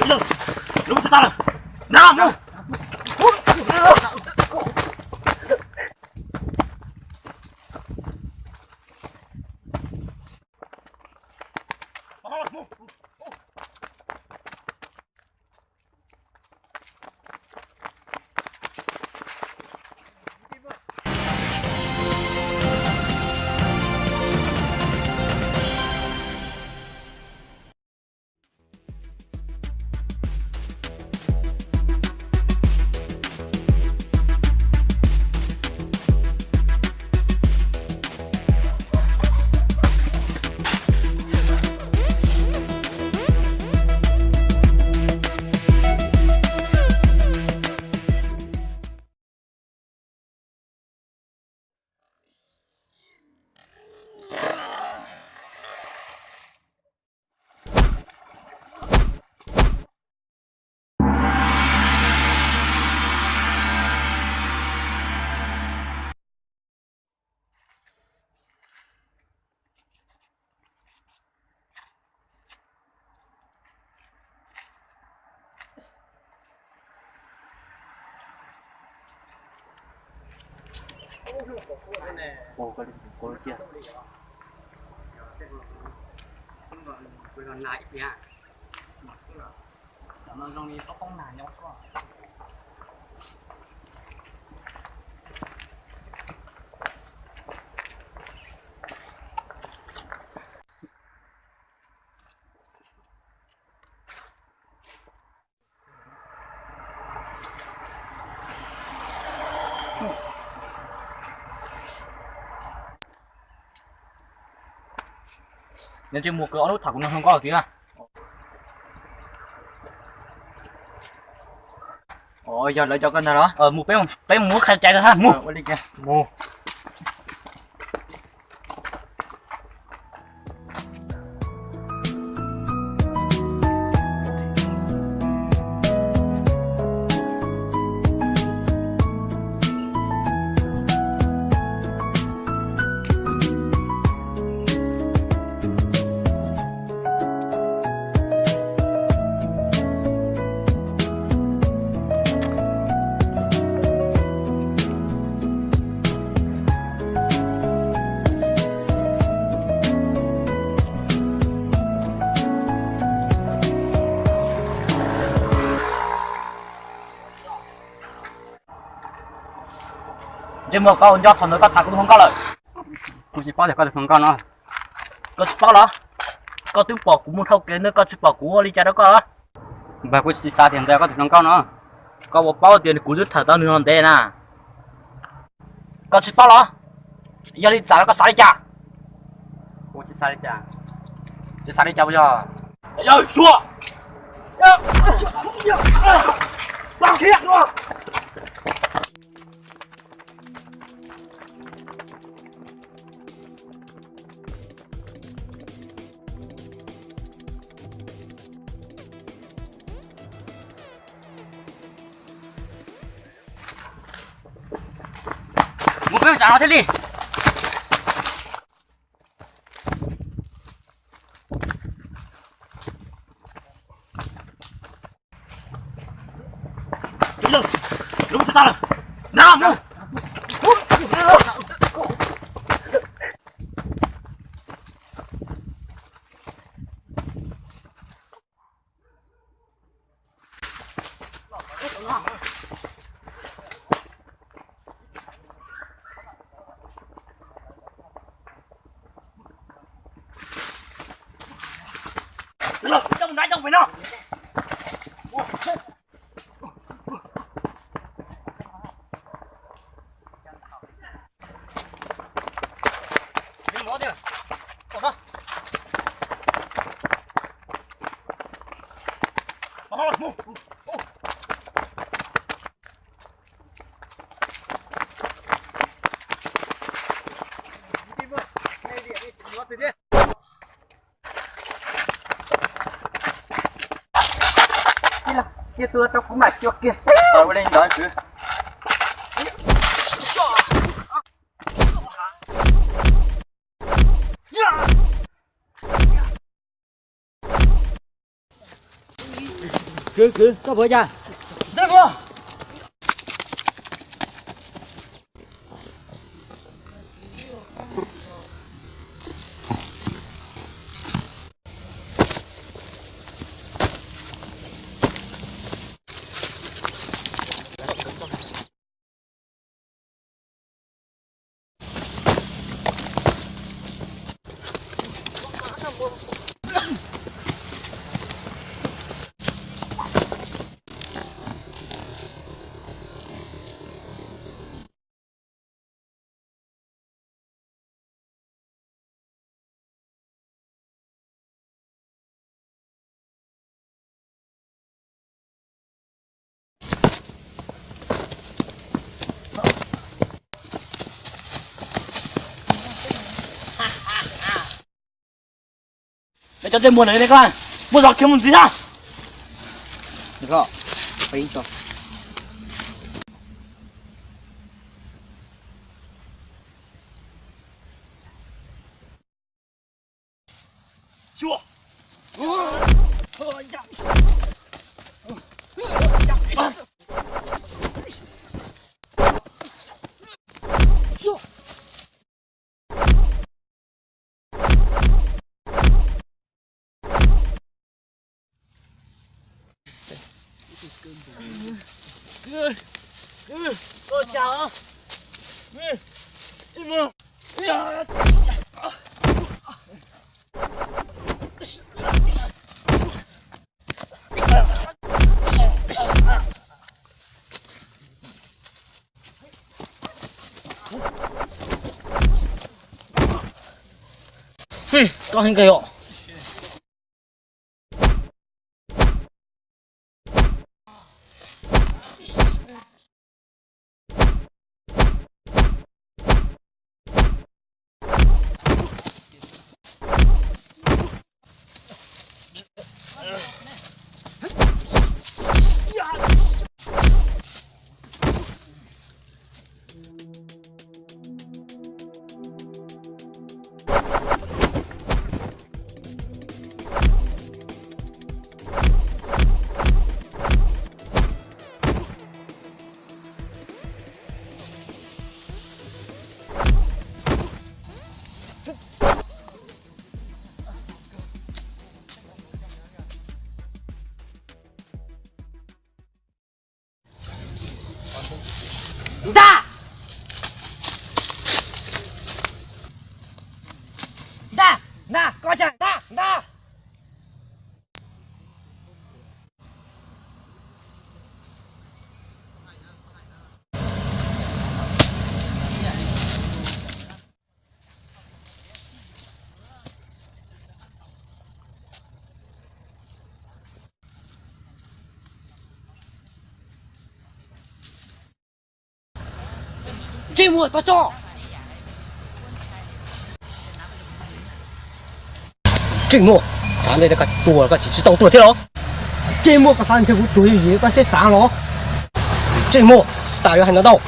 Lub twg tag lawm? Nrag mus. Nws tsis mus kawg ob lub tham kuv nug hluas nkauj tiag. Yog lawv cov koj ntag los? Mus peb, peb mus muab qhia cai rau hab mus. Mus. Ntsej muag, koj ua nco thaum ntawd koj tham kuv tus hluas nkauj lawm? Kuv tsis paub tias koj tus hluas nkauj no. Koj tsis paub los? Koj twb pom kuv mus dhau kev ntawd, koj tsis pom kuv ua li cas rau koj los? Npawg, kuv tsis xav tias ntawd koj tus hluas nkauj no. Koj puas paub tias kuv twb thawm tau nws no ntev na? Koj tsis paub los? Yog li txawm los koj xav li cas? Kuv tsis xav li cas. Tsis xav li cas puas yog? Yawg Suav! Mus peb mus tsam no thiaj li. Lub twg tag lawm? Nrag mus. Cia tus rau kuv mam xyuas kiag. Ua li ntawd xwb. Kwv, kwv, koj puas cas? Cov ntsej muag na, koj muaj zog khiav mus ntxiv na. Koj heev kawg yom. Ntaj! Ntaj! Ntaj! Koj cas ntaj! Ntaj! Ntsej muag tau tso. Ntsej muag, tsam ntej koj tuag koj tsis tsis tau tuag thiab los? Ntsej muag, koj xav ntshe kuv tuag yog vim koj siab xav los? Ntsej muag, tsis tas yuav hais ntau ntau.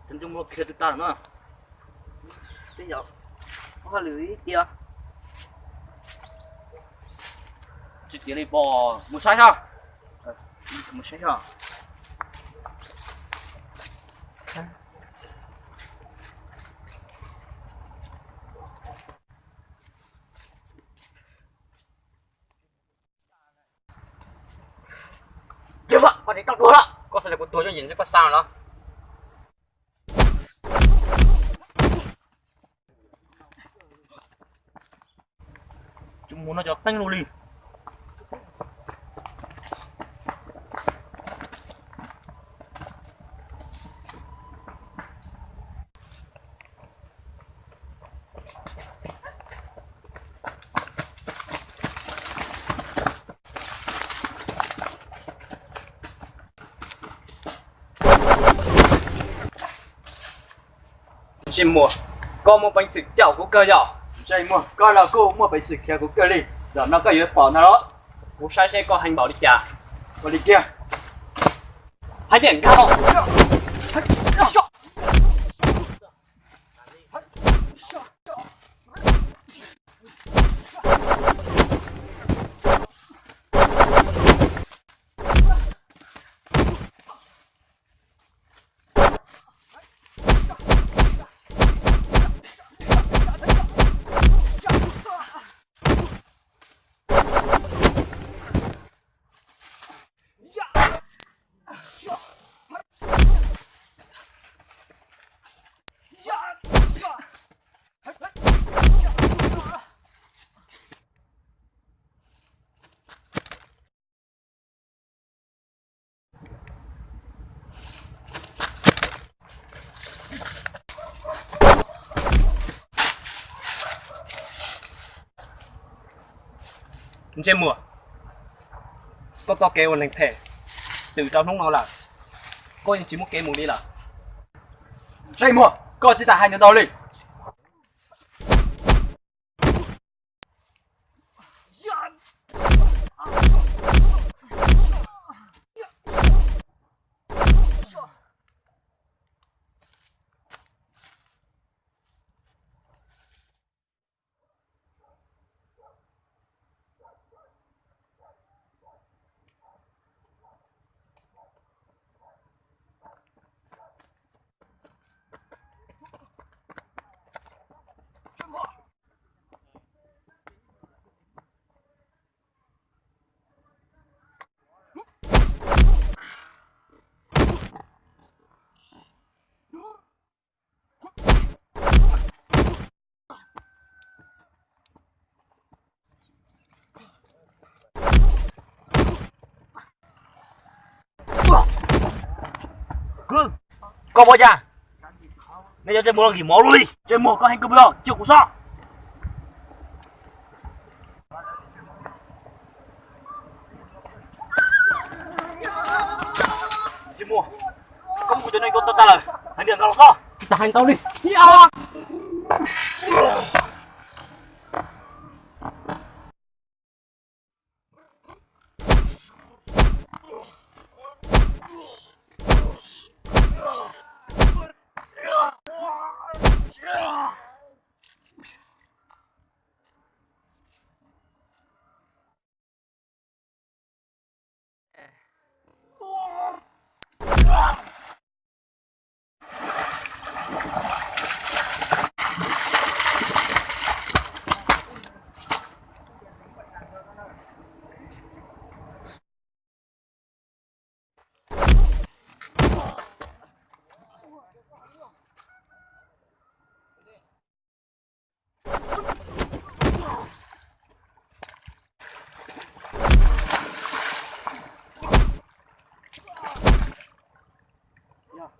Cov ntsej muag khiav twb tag no. Tej zaum ua hauj lwm ib tiag. Tsis tiav li pom mus saib sab. Mus saib os. Yog koj tsis tau dua lawm, koj xav tias kuv tuag nyob ntawm koj xav los? Tsis mus no cov teeb luj li. Ntsej muag, koj muaj peev xwm caum kuv kawg yog? Ntsej muag, koj los kuj muaj peev xwm khiav kuv kawg li. Zaum no koj yuav pom ntag los. Kuv saib seb koj heev npaum li cas. Ua li kiag. Hais tias nkag los. Ntsej muag, koj txoj kev ua neeg phem twb tau hnub no lawm, koj yeej tsis muaj kev mus li lawm. Ntsej muag, koj tsis tas hais ntau li. Koj ua cas? Nej cov ntsej muag no nkim mov luaj li. Ntsej muag, koj heev kawg npaum li, cia kuv soj. Ntsej muag, koj muab kuv cov neeg tua tag tag lawm, hais tias nkag los koj. Tsis tas hais ntau li.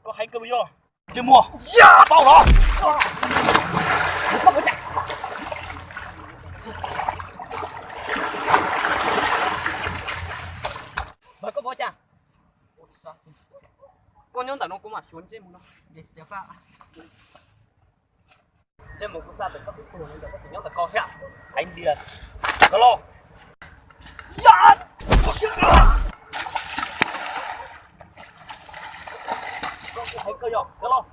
Koj heev kawg yog. Ntsej muag, paub los. Mas koj ua cas? Koj nyob ntawm no kuv mam xyuas ntsej muag no. Ntsej muag, kuv xav tias koj twb tuag ntawm koj tseem nyob ntawm ko thiab. Hais tias, nkag los. Koj kuj heev kawg yog, nkag los.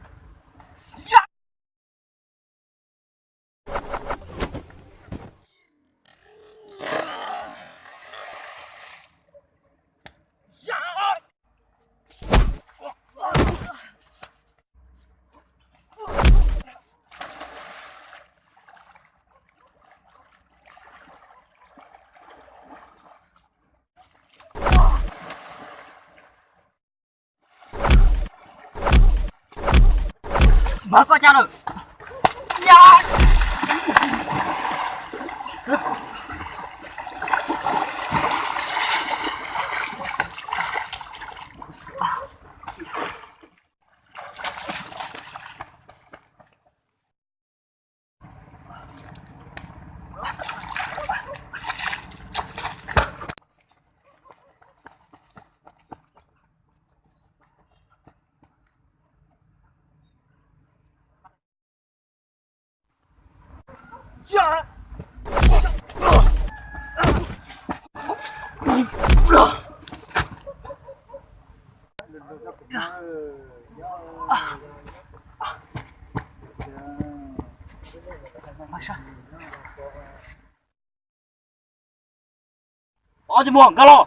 Pab koj caj lawm. Ob tsis muag nkag los.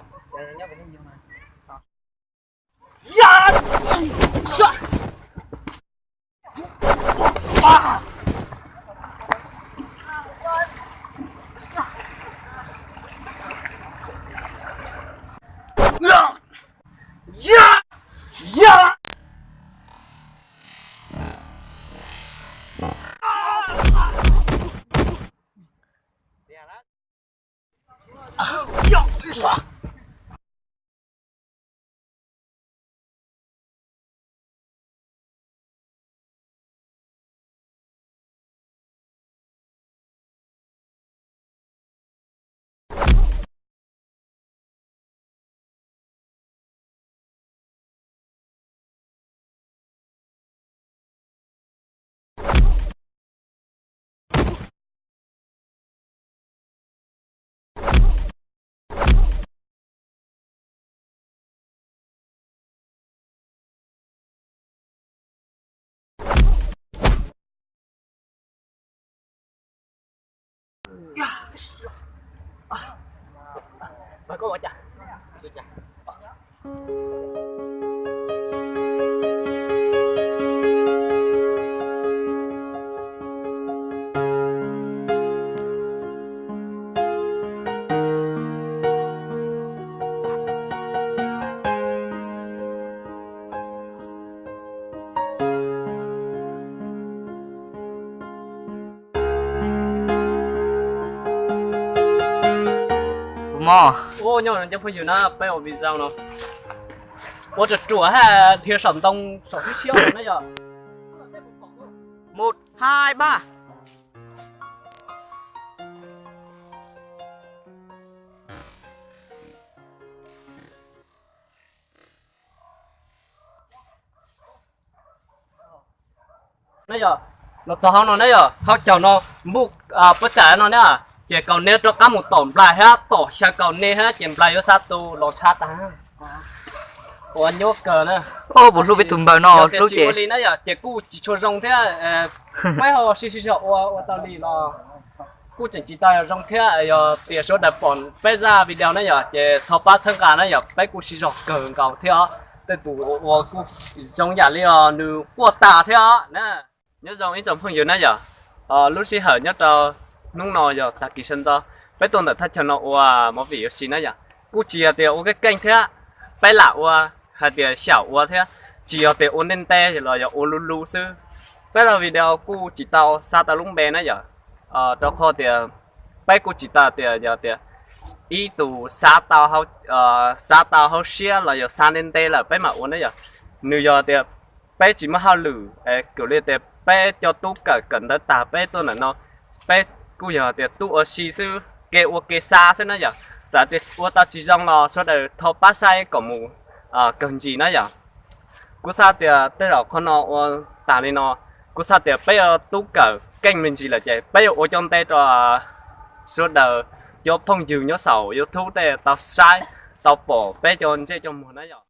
Ua nyob cov phooj ywg na, peb ua video no ua ruam ruam hab dhia saum ntoo saum tib siab na yog. Một, hai, ba. Na yog, los txog hauv no na yog, thauj caug no npuj puab tsam no na, ces kaus hniav rov qab mus tom nplaig hab tom xyaw kaus hniav hab ces nplaig yuav xav tu los tshab tag. Ua nyuaj kawg na. Puas hlub peb tus npawg no hlub ces ua li na yog ces kuj tsis tshua zoo thiab. Peb ho sib sib zog ua ua tau li los kuj tseem tsis tau zoo thiab. Yog tias sawv daws pom peb zaj video na yog ces thov pab txhawb nqa na yog peb kuj sib zog kawg nkaus thiab os. Tej tus ua kuj zoo yam li os nws quaj tas thiab os na. Nyob zoo ib tsoom phooj ywg na yog, lub sij hawm nyob rau hnub no yog tag kis sawv ntxov peb tuaj ntawm thaj chaw no ua movie ua si na yog kuj tsis yog tias ua keej keej thiab. Peb lam ua hais tias xyaum ua thiab, tsis yog tias ua ntej ntej los yog ua lub lub xwb. Peb los video kuj tsis tau xa tau lub npe na yog, rau qhov tias peb kuj tsis tau tias yog tias ib tus xav tau, xav tau hauv siab los yog xav ntev ntev lawm peb mam ua na yog. Nws yog tias peb tsis muaj hauj lwm, kws li tias peb cov tub kawm kawm ntawv tag peb tuaj ntawm no, peb kuj yog tias tuaj ua si xwb, kev ua kev xav xwb na yog. Txawm tias ua tau tsis zoo los sawv daws thov pab saib kom mus kawg ntsis na yog. Kuv xav tias tej zaum qhov no ua tag li no, kuv xav tias peb yuav tub kawm keej me ntsis lawm ces peb yuav ua cov ntej rau sawv daws cov phooj ywg nyob saum YouTube tej tau saib tau pom peb cov ntsej cov muag na yog.